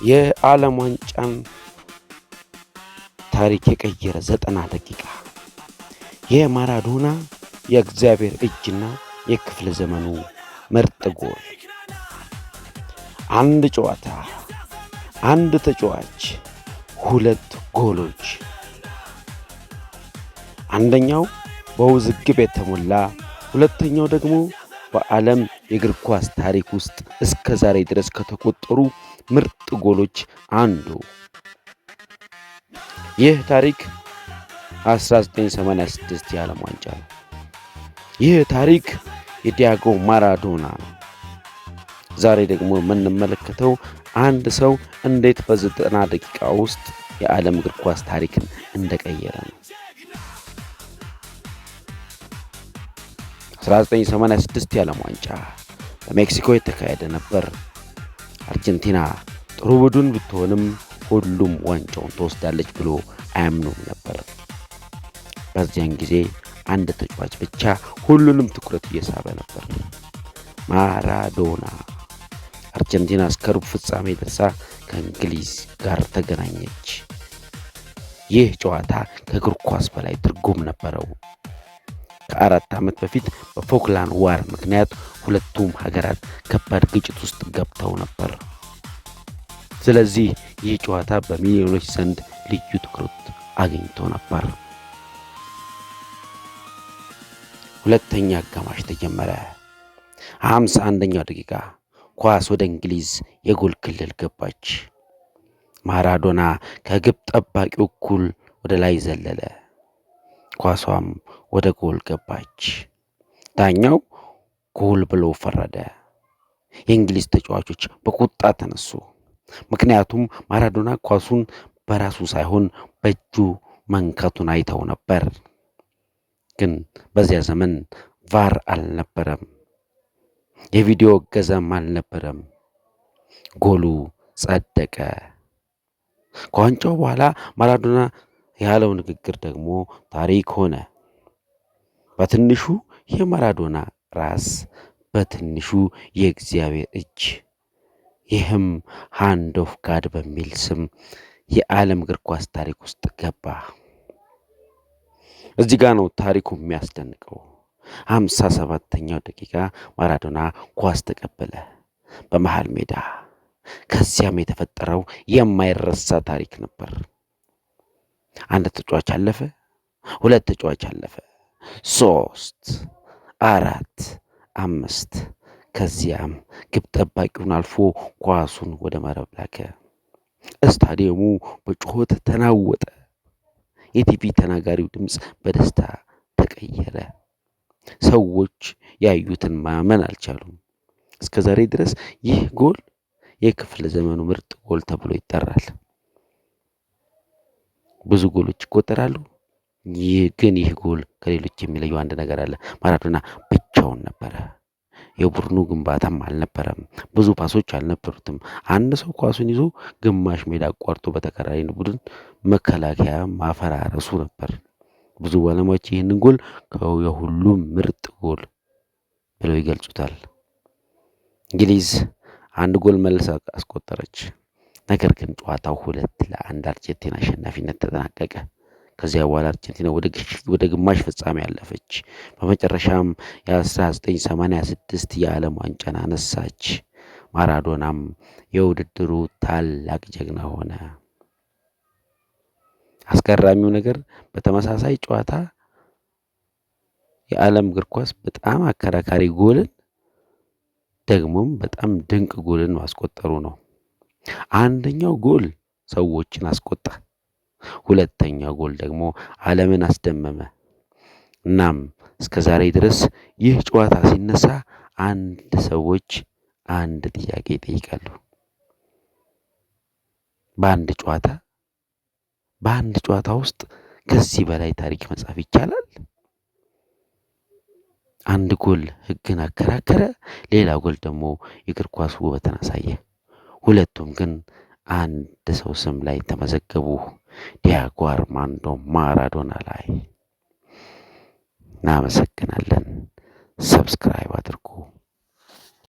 የዓለም ዋንጫን ታሪክ የቀየረ 90 ደቂቃ፣ የማራዶና የእግዚአብሔር እጅና የክፍለ ዘመኑ ምርጥ ጎል። አንድ ጨዋታ፣ አንድ ተጫዋች፣ ሁለት ጎሎች። አንደኛው በውዝግብ የተሞላ፣ ሁለተኛው ደግሞ በዓለም የእግር ኳስ ታሪክ ውስጥ እስከ ዛሬ ድረስ ከተቆጠሩ ምርጥ ጎሎች አንዱ። ይህ ታሪክ 1986 የዓለም ዋንጫ ነው። ይህ ታሪክ የዲያጎ ማራዶና ነው። ዛሬ ደግሞ የምንመለከተው አንድ ሰው እንዴት በ90 ደቂቃ ውስጥ የዓለም እግር ኳስ ታሪክን እንደቀየረ ነው። 1986 የዓለም ዋንጫ በሜክሲኮ የተካሄደ ነበር። አርጀንቲና ጥሩ ቡድን ብትሆንም ሁሉም ዋንጫውን ትወስዳለች ብሎ አያምኑም ነበር። በዚያን ጊዜ አንድ ተጫዋች ብቻ ሁሉንም ትኩረት እየሳበ ነበር፣ ማራዶና። አርጀንቲና እስከ ሩብ ፍጻሜ ደርሳ ከእንግሊዝ ጋር ተገናኘች። ይህ ጨዋታ ከእግር ኳስ በላይ ትርጉም ነበረው። ከ4 ዓመት በፊት በ Falkland War ምክንያት ሁለቱም ሀገራት ከባድ ግጭት ውስጥ ገብተው ነበር። ስለዚህ ይህ ጨዋታ በሚሊዮኖች ዘንድ ልዩ ትኩረት አግኝቶ ነበር። ሁለተኛ አጋማሽ ተጀመረ። 51ኛው ደቂቃ ኳስ ወደ እንግሊዝ የጎል ክልል ገባች። ማራዶና ከግብ ጠባቂው እኩል ወደ ላይ ዘለለ። ኳሷም ወደ ጎል ገባች። ዳኛው ጎል ብሎ ፈረደ። የእንግሊዝ ተጫዋቾች በቁጣ ተነሱ። ምክንያቱም ማራዶና ኳሱን በራሱ ሳይሆን በእጁ መንካቱን አይተው ነበር። ግን በዚያ ዘመን VAR አልነበረም፣ የቪዲዮ እገዛም አልነበረም። ጎሉ ጸደቀ። ከዋንጫው በኋላ ማራዶና ያለው ንግግር ደግሞ ታሪክ ሆነ። በትንሹ የማራዶና ራስ፣ በትንሹ የእግዚአብሔር እጅ። ይህም Hand of God በሚል ስም የዓለም እግር ኳስ ታሪክ ውስጥ ገባ። እዚህ ጋ ነው ታሪኩ የሚያስደንቀው። 57ኛው ደቂቃ ማራዶና ኳስ ተቀበለ በመሃል ሜዳ። ከዚያም የተፈጠረው የማይረሳ ታሪክ ነበር። አንድ ተጫዋች አለፈ፣ ሁለት ተጫዋች አለፈ፣ ሶስት፣ አራት፣ አምስት። ከዚያም ግብ ጠባቂውን አልፎ ኳሱን ወደ መረብ ላከ። ስታዲየሙ በጩኸት ተናወጠ። የቲቪ ተናጋሪው ድምፅ በደስታ ተቀየረ። ሰዎች ያዩትን ማመን አልቻሉም። እስከ ዛሬ ድረስ ይህ ጎል የክፍለ ዘመኑ ምርጥ ጎል ተብሎ ይጠራል። ብዙ ጎሎች ይቆጠራሉ። ይህ ግን ይህ ጎል ከሌሎች የሚለየው አንድ ነገር አለ። ማራዶና ብቻውን ነበረ። የቡድኑ ግንባታም አልነበረም። ብዙ ፓሶች አልነበሩትም። አንድ ሰው ኳሱን ይዞ ግማሽ ሜዳ አቋርጦ በተቃራኒ ቡድን መከላከያ ማፈራረሱ ነበር። ብዙ ባለሙያዎች ይህንን ጎል የሁሉም ምርጥ ጎል ብለው ይገልጹታል። እንግሊዝ አንድ ጎል መልሳ አስቆጠረች። ነገር ግን ጨዋታው 2-1 አርጀንቲና አሸናፊነት ተጠናቀቀ። ከዚያ በኋላ አርጀንቲና ወደ ግማሽ ፍጻሜ አለፈች። በመጨረሻም የ1986 የዓለም ዋንጫን አነሳች። ማራዶናም የውድድሩ ታላቅ ጀግና ሆነ። አስገራሚው ነገር በተመሳሳይ ጨዋታ የዓለም እግር ኳስ በጣም አከራካሪ ጎልን ደግሞም በጣም ድንቅ ጎልን ማስቆጠሩ ነው። አንደኛው ጎል ሰዎችን አስቆጣ። ሁለተኛው ጎል ደግሞ ዓለምን አስደመመ። እናም እስከ ዛሬ ድረስ ይህ ጨዋታ ሲነሳ አንድ ሰዎች አንድ ጥያቄ ይጠይቃሉ። በአንድ ጨዋታ በአንድ ጨዋታ ውስጥ ከዚህ በላይ ታሪክ መጻፍ ይቻላል? አንድ ጎል ሕግን አከራከረ፣ ሌላ ጎል ደግሞ የእግር ኳስ ውበትን አሳየ። ሁለቱም ግን አንድ ሰው ስም ላይ ተመዘገቡ፣ ዲያጎ አርማንዶ ማራዶና ላይ። እናመሰግናለን። Subscribe አድርጉ።